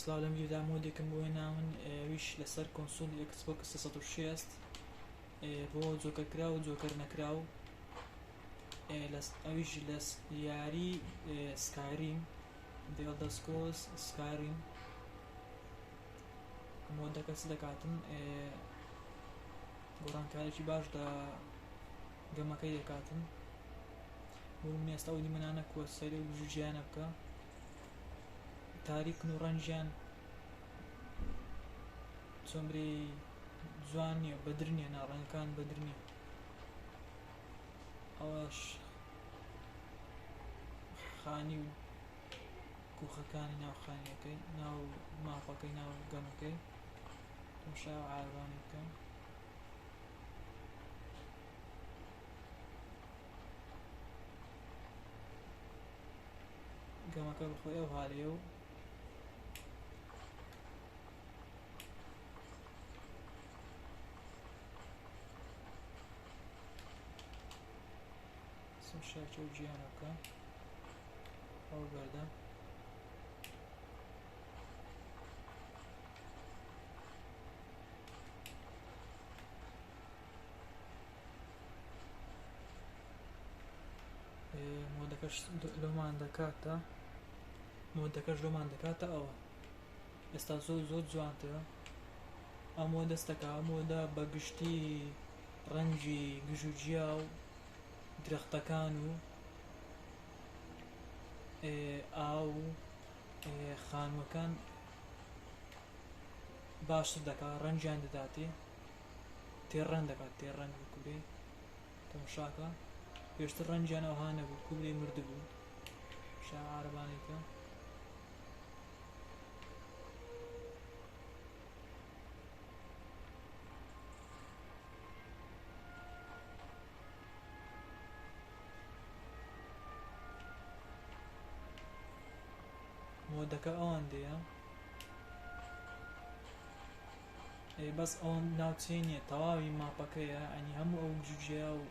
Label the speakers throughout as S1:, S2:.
S1: سڵاو لەم ڤیدیۆدا mod ێکم بۆ هێناون ئەویش لەسەر console ی Xbox 360 بۆ جۆکەر کراو و جۆکەر نەکراو ئەویش لە یاری Skyrim The Elder Scrolls Skyrim mod ەکە چ دەکاتن؟ گۆڕانکارێکی باش لە game ەکەی دەکاتن. بۆ من ئێستا ئەو دیمەنانە کووە سەیری ئەو گژوگیانە بکە. تاریکن و ڕەنگیان چۆن برێی جوان نییە بەدر نییە ناڕەنگەکان بەدر نییە ئەوەش خانی و کوخەکانی ناو خانیەکەی ناو ماپەکەی ناو گەمەکەی تۆشا عاربانی بکەم گەمەکە بخۆی ئەو هالەیە و سم شاکە و گیانە بکە ئەو بەردە mod ەکەش لۆمان دەکاتە mod ەکەش لۆمان دەکاتە ئەوە ئێستا زۆر زۆر جوانترە. ئەو mod ە دەستەکە ئەو mod ە بە گشتی ڕەنگی گژوگیا و درەختەکان و ئاو و خانووەکان باشتر دەکات ڕەنگیان دەداتێ تێڕەنگ دەکات تێڕەنگ بکورێ تەماشاکە پێشتر ڕەنگیان ئەوها نەبوو کوبرێ مردبوو شا عارەبانێکە mod ەکە ئەوەندەیە بەس ئەوە ناوچەی نییە تەواوی map ەکەیە ئەنی هەموو ئەو جوجیا و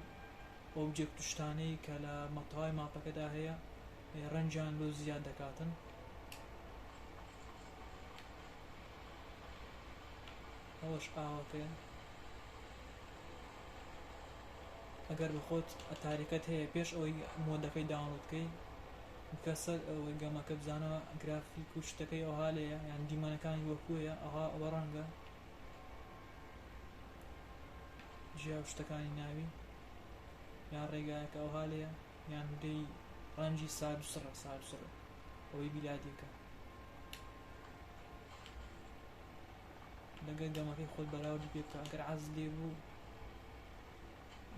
S1: object و شتانەی کە لە تەواوی map ەکەدا هەیە ڕەنگیان لۆ زیاد دەکاتن. ئەوەش ئاوەکەیە. ئەگەر بەخۆت ئەتاریکەت هەیە پێش ئەوەی mod ەکەی download بکەی بکە سەر ئەوەی game ەکە بزانە گرافیک و شتەکەی ئەوها لێیە یان دیمەنەکانی وەکویە ئەوها ئەوە ڕەنگە ژیا و شتەکانی ناوی یان ڕێگایەکە ئەوها لێیە یان دەی ڕەنگی سارد و سڕە سارد و سڕە ئەوەی بیلادیەکە لەگەر game ەکەی خۆت بەراوردی پێ بکە ئەگەر عەز لێ بوو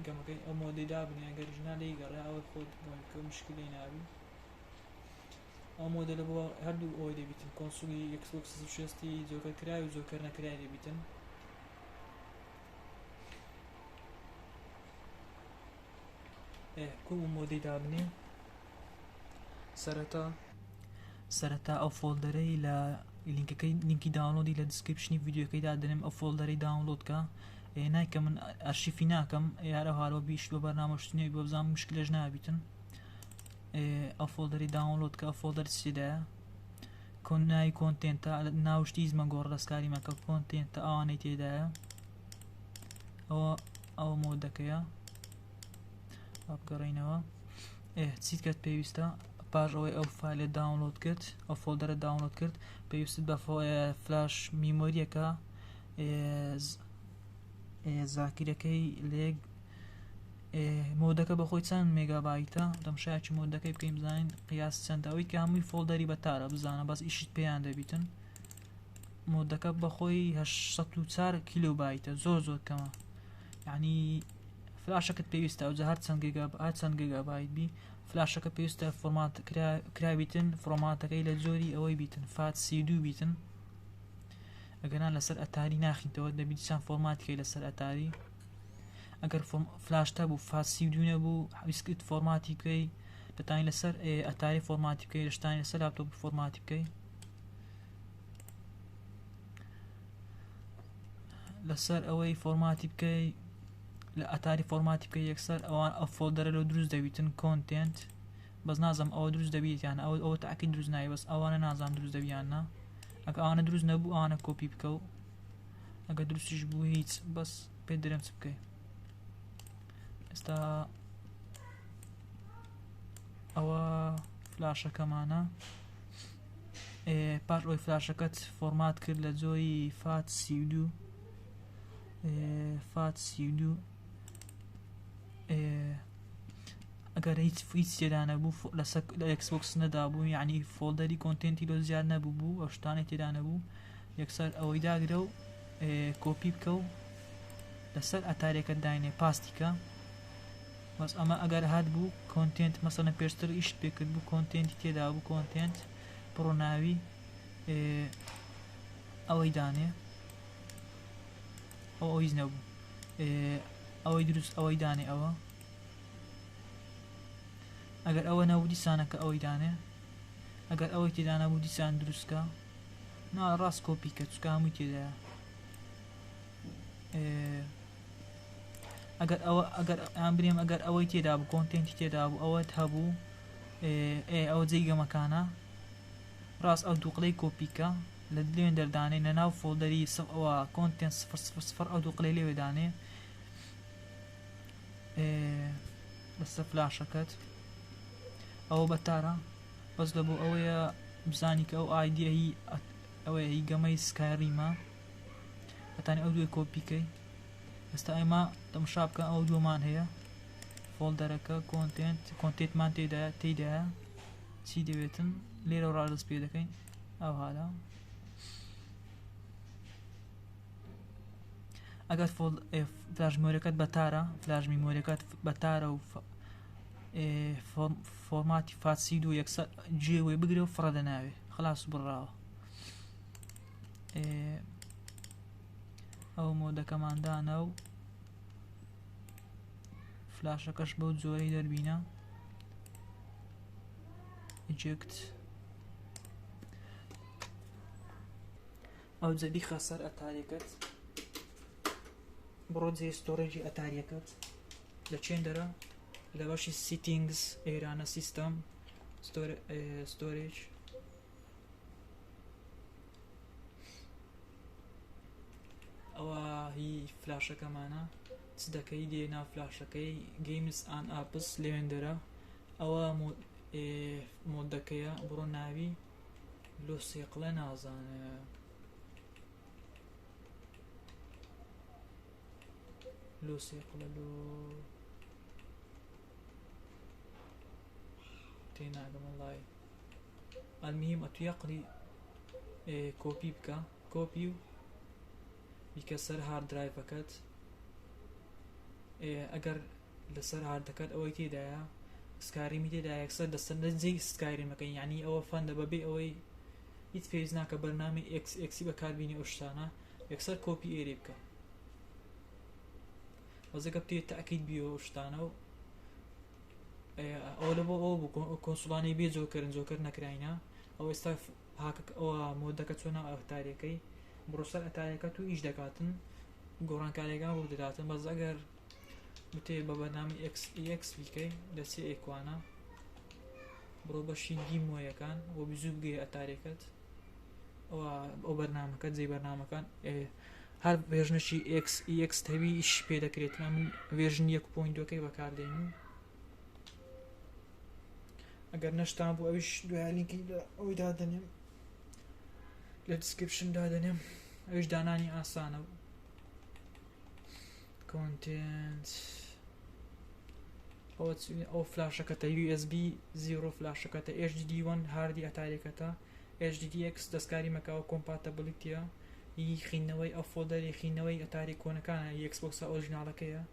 S1: game ەکەی ئەو mod ەی دابنێ ئەگەر ژنا لێی گەڕێ ئەوەی خۆت game ەکە مشکلەی نابی. ئەو مۆدەلە بۆ هەردوو ئەوەی دەبیتن console ی Xbox 360 جۆکەر کرای و جۆکەر نەکرای دەبیتن. کو mod ەی دابنێ سەرەتا سەرەتا ئەو folder ەی لە لینکەکەی لینکی download ی لە description ی ڤیدیۆکەی دادەنێم ئەو folder ەی download کە نایکە من ئەرشیفی ناکەم یارە هارۆ بیش بۆ بەرنامە شتنێک بۆ بزانم مشکلەش نابیتن ئەو folder ی download کە ئەو folder چیدایە کۆن ناوی content ە ناوشتی هیچ مەگۆڕ دەستکاری مەکە content ە ئەوانەی تێدایە ئەوە ئەوە mod ەکەیە بگەڕینەوە چیت کرد پێویستە پاش ئەوەی ئەو file ە download کرد ئەو folder ە download کرد پێویستت بە flash memory یەکە زاکیرەکەی لێک mod ەکە بەخۆی چەند مێگابایتە دەمشایکی mod ەکەی بکەین بزانین قیاس چەندە ئەوەی کە هەمووی folder ی بەتارە بزانە بەس ئیشت پێیان دەبیتن mod ەکە بەخۆی 804 کیلۆبایتە زۆر زۆر کەمە یعنی فلاشەکەت پێویستە ئەوجا هەر چەند گێگا هەر چەند گێگابایت بی فلاشەکە پێویستە فۆرمات کرابیتن فۆرماتەکەی لە جۆری ئەوەی بیتن FAT 32 بیتن ئەگەرنا لەسەر ئەتاری ناخیتەوە دەبیت چەند فۆرماتکەی لەسەر ئەتاری ئەگەر فلاش هەبوو FAT 32 نەبوو ویسکت فۆرماتی بکەی دەتانی لەسەر ئەتاری فۆرماتی بکەی دەشتانی لەسەر لاپتۆپ فۆرماتی بکەی لەسەر ئەوەی فۆرماتی بکەی لە ئەتاری فۆرماتی بکەی یەکسەر ئەوان ئەو folder ە لۆ دروست دەبیتن content بەس نازم ئەوە دروست دەبیت یان ئەوە ئەوە تاکی دروست نای بەس ئەوانە نازان دروست دەبیان نا. ئەگە ئەوانە دروست نەبوو ئەوانە کۆپی بکە و ئەگە دروستیش بوو هیچ بەس پێ درێم چ بکەی. ئێستا ئەوە فلاشەکەمانە. پاش ئەوەی فلاشەکەت فۆرمات کرد لە جۆری فات 32، فات 32، ئەگەر هیچ هیچ تێدا نەبوو، لەسەر لە ئێکسبۆکس نەدابوو، یعنی folder ی content ی لۆ زیاد نەبوو بوو، ئەو شتانەی تێدا نەبوو، یەکسەر ئەوەی داگرە و کۆپی بکە و لەسەر ئەتارێکە داینێ paste ی کە. بەس ئەمە ئەگەر هات بوو content مەسەلەن پێشتر ئیشت پێکرد بوو content ی تێدا بوو، content پڕۆناوی ئەوەی دانێ، ئەو ئەویز نەبوو، ئەوەی دروست ئەوەی دانێ. ئەوە ئەگەر ئەوە نەبوو دیسانەکە ئەوەی دانێ، ئەگەر ئەوەی تێدا نەبوو دیسان دروستکە نا ڕاست کۆپی کە، چکە هەمووی تێدایە. ئەگەر ئەوە ئەگەر ئەم برێم ئەگەر ئەوەی تێدا بوو content ی تێدا بوو ئەوەت هەبوو، ئەوە جێی گەمەکانە، ڕاست ئەو دووقلەی کۆپیکە لە لێن دەردانێ لە ناو folder ی ئەوە content 000 ئەو دووقلەی لێوێ دانێ لەسەر فلاشەکەت. ئەوە بەتارە بەس لە بۆ ئەوەیە بزانی کە ئەو ئایدیە هی ئەوەیە هی گەمەی سکایریمە، ئەتانی ئەو دوێ کۆپیکەی. ئێستا ئێمە تەمشا بکەن ئەو دوومان هەیە folder ەکە content، content مان تێدا تێدایە چی دەوێتن لێرە ڕادەست پێ دەکەین ئەو هادا. ئەگەر فلاش memory ەکەت بەتارە، فلاش memory ەکەت بەتارە و فۆرماتی FAT 32 یەکسەر جێوەی بگرە و فڕە دەناوێ خلاص بڕاوە. ئەو mod ەکەمان دانا و فلاشەکەش بەو جۆرەی دەربینە eject. ئەو جە بیخە سەر ئەتاریەکەت، بڕۆ جێ storage ی ئەتاریەکەت لە چێندەرە لە بەشی settings ئێرانە system storage ئەوە هی فلاشەکەمانە. چ دەکەی؟ دێ ناو فلاشەکەی games and apps لێوێندەرە ئەوە mod ەکەیە، بڕۆ ناوی لۆ سێقڵێ نازانێ لۆ سێقڵە لۆ تێناگەم وەڵی. ئەلمهم ئەتو یەقلی کۆپی بکە، کۆپی و بیکە سەر hard drive ەکەت. ئەگەر لەسەر هاردەکەت ئەوەی تێدایە سکاریمی تێدا یەکسەر لەسەر لە جێی سکایریمەکەی، یعنی ئەوە فەندە بەبێ ئەوەی هیچ پێویست ناکە بەرنامەی ئێکس ئێکسی بەکاربینی ئەو شتانە، یەکسەر کۆپی ئێری بکە. وەزەکە بتێ تاکید بیەوە ئەو شتانە و ئەوە لە بۆ ئەوە بوو کۆنسوڵانەی بێ جۆکەرن جۆکەر نەکراینە. ئەو ئێستا هاکەک ئەوە mod ەکە چۆنە ئەتاریەکەی بڕۆ سەر ئەتاریەکەت و ئیش دەکاتن، گۆڕانکاریەکان ڕوو دەداتن. بەس ئەگەر بتێ بە بەرنامەی ئێکس ئێکس بیکەی دەچێ ئێکوانە بڕۆ بەشی دیمۆیەکان و بزوو بگەی ئەتارێکت ئەوە ئەو بەرنامەکە جێ بەرنامەکان هەر version ێکی ئێکس ئێکس تەوی ئیش پێ دەکرێت. من version 1.2ەکەی بەکاردێنم. ئەگەر نەشتان بوو ئەویش دوای لینکی لە ئەوی دادەنێم لە description دادەنێم، ئەویش دانانی ئاسانە. و content ئەو فلاشەکەتە USB 0 فلاشەکەتە HDD1 هاردی ئەتارێکەتە HDDX دەستکاری مەکەوە compatibility ە ی خینەوەی ئەو folder ی خینەوەی ئەتاری کۆنەکانە ئێکسبۆکسە ئۆریجیناڵەکەیە.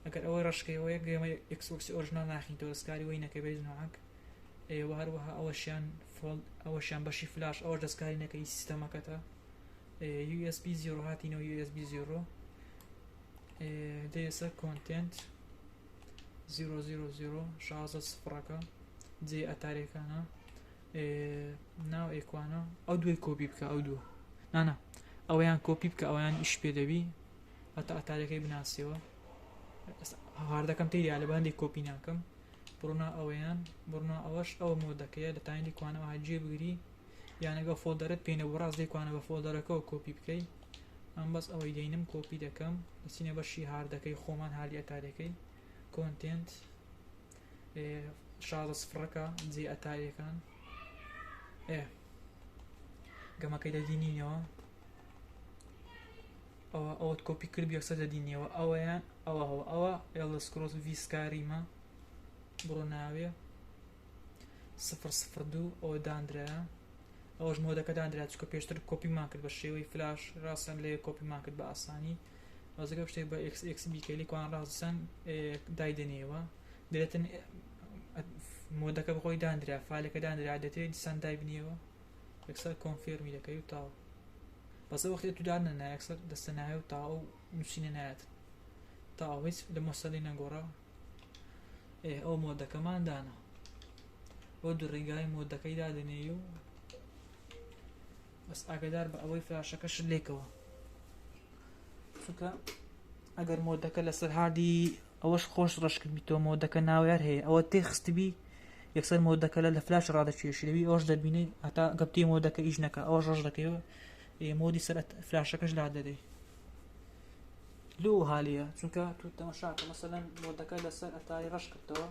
S1: ئەگەر ئەوەی ڕەشکەیەوە یەک گەمە ئێکسبۆکسی ئۆریجیناڵ ناخینتەوە دەستکاری وەی نەکەی بە هیچ نوعەک. ئێوە هەروەها ئەوەشیان فۆڵد ئەوەشیان بەشی فلاش ئەوەش دەستکاری نەکەی سیستەمەکەتە USB 0 هاتینەوە USB 0 دێ سەر content 000 16 سفرەکە جێ ئەتارێکانە ناو ئێکوانە ئەو دوای کۆپی بکە ئەو دووە نانا ئەوەیان کۆپی بکە ئەویان ئیش پێ دەبی هەتا ئەتارەکەی بناسیەوە. هاردەکەم تێدا لە بەندێک کۆپی ناکەم، بڕۆنا ئەوەیان بڕۆنا ئەوەش ئەوە mod ەکەیە لە تاینی کوانەوە جێ بگری. یانەگە folder ت پێ نەبوو ڕاست لێکوانە بە folder ەکەوە کۆپی بکەی. ئەم بەس ئەوەی دەینم کۆپی دەکەم، دەچینە بەشی hard ەکەی خۆمان، hard ی ئەتاریەکەی content 16 سفرەکە جێ ئەتاریەکان ئێ گەمەکەی دەدینینەوە. ئەوە ئەوەت کۆپی کرد یەکسەر دەدینیەوە. ئەوەیان ئەوە هەوە ئەوە Elder Scrolls V Skyrim ە، بڕۆ ناوێ 002 ئەوە دانرایە. ئەوەش mod ەکە دانرا چونکە پێشتر کۆپیمان کرد بە شێوەی فلاش، ڕاستەن لێ کۆپیمان کرد بە ئاسانی. بەزەکە شتێک بە ئێکس ئێکس بیکەی لێکوان ڕاستەن دایدەنێەوە دێتن mod ەکە بەخۆی دانرا، file ەکە دانرا، دەتێت دیسان دایبنیەوە یەکسەر confirm ی دەکەی و تاو. بەس وەختی تو دانە نا یەکسەر دەستە ناوێ و تاو نووسینە نایەت تاو هیچ لە مۆسەلی نەگۆڕا. ئێ ئەو mod ەکەمان دانا بۆ دوو ڕێگای mod ەکەی دادەنێی و بەس ئاگدار بە ئەوەی فلاشەکەشت لێکەوە، چونکە ئەگەر mod ەکە لەسەر hard ی ئەوەش خۆش ڕەشکردبیتەوە mod ەکە ناویار هەیە ئەوە تێخستبی یەکسەر mod ەکە لە فلاش ڕادەکێشی دەبی ئەوش دەبینی هەتا گەپتی mod ەکە ئیش نەکە ئەوەش ڕەش دەکەیەوە mod ی سەر فلاشەکەش لا دەدەی لۆ هالیە. چونکە تو تەمەشاکە مەسەلەن mod ەکە لەسەر ئەتاری ڕەش کردەوە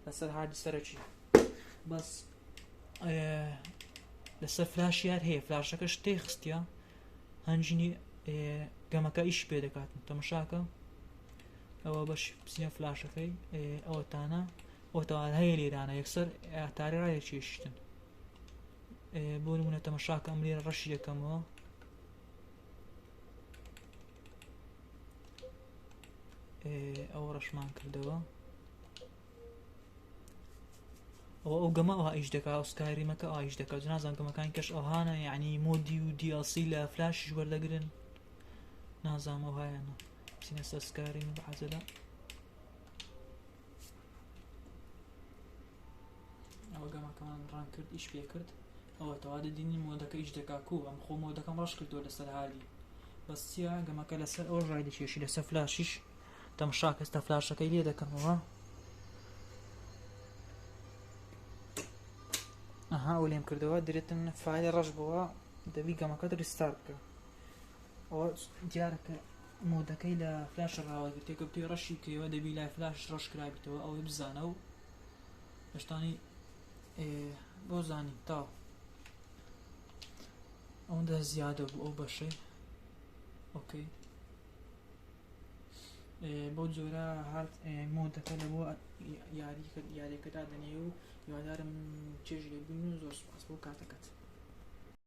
S1: لەسەر hard ی سەرەکی، بەس لەسەر فلاش یار هەیە فلاشەکەش تێخستە هەنجینی گەمەکە ئیش پێ دەکات. تەمەشاکە ئەوە بەش بچینە فلاشەکەی ئەوەتانە ئەوتەوان هەیە لێرانە یەکسەر ئەتاری ڕایەکێشتن. بۆ نمونە تەمەشاکە ئەم لێرە ڕەشی دەکەمەوە ئەوە ڕەشمان کردەوە. ئەوە ئەو گەمە ئەوها ئیش دەکا، ئەو Skyrim ەکە ئەوها ئیش دەکا. نازانم گەمەکانی کەش ئەوهانە، یعنی mod ی و DLC لە فلاشیش وەردەگرن، نازانم ئەوهایانە. بچینە سەر Skyrim بەعەجەلە. ئەوە گەمەکەمان run کرد، ئیش پێ کرد. ئەوە تەوا دەدینی mod ەکە ئیش دەکا. کو ئەم خۆ mod ەکەم ڕەش کردووە لەسەر hard ی، بەس چییە گەمەکە لەسەر ئەوە ڕای دەکێشی لەسەر فلاشیش. تەمشاکە ئێستا فلاشەکەی لێ دەکەمەوە. ئەها ئەو لێم کردەوە درێتن file ی ڕەش بووە، دەبی گەمەکەت restart بکە. ئەوە دیارە کە mod ەکەی لە فلاش ڕاوەگرتێ کە بتوێ ڕەشی بکەیەوە دەبی لای فلاش ڕەش کرابیتەوە. ئەوەی بزانە و هێشتانی بۆ زانی تاو ئەوەندە زیادە بوو ئەو بەشەی. okay بۆ جۆرە hard mod ەکە لە بۆ یاریەکەدا دەنێ و هیوادارم چێژ لێ بین و زۆر سوپاس بۆ کاتەکەت.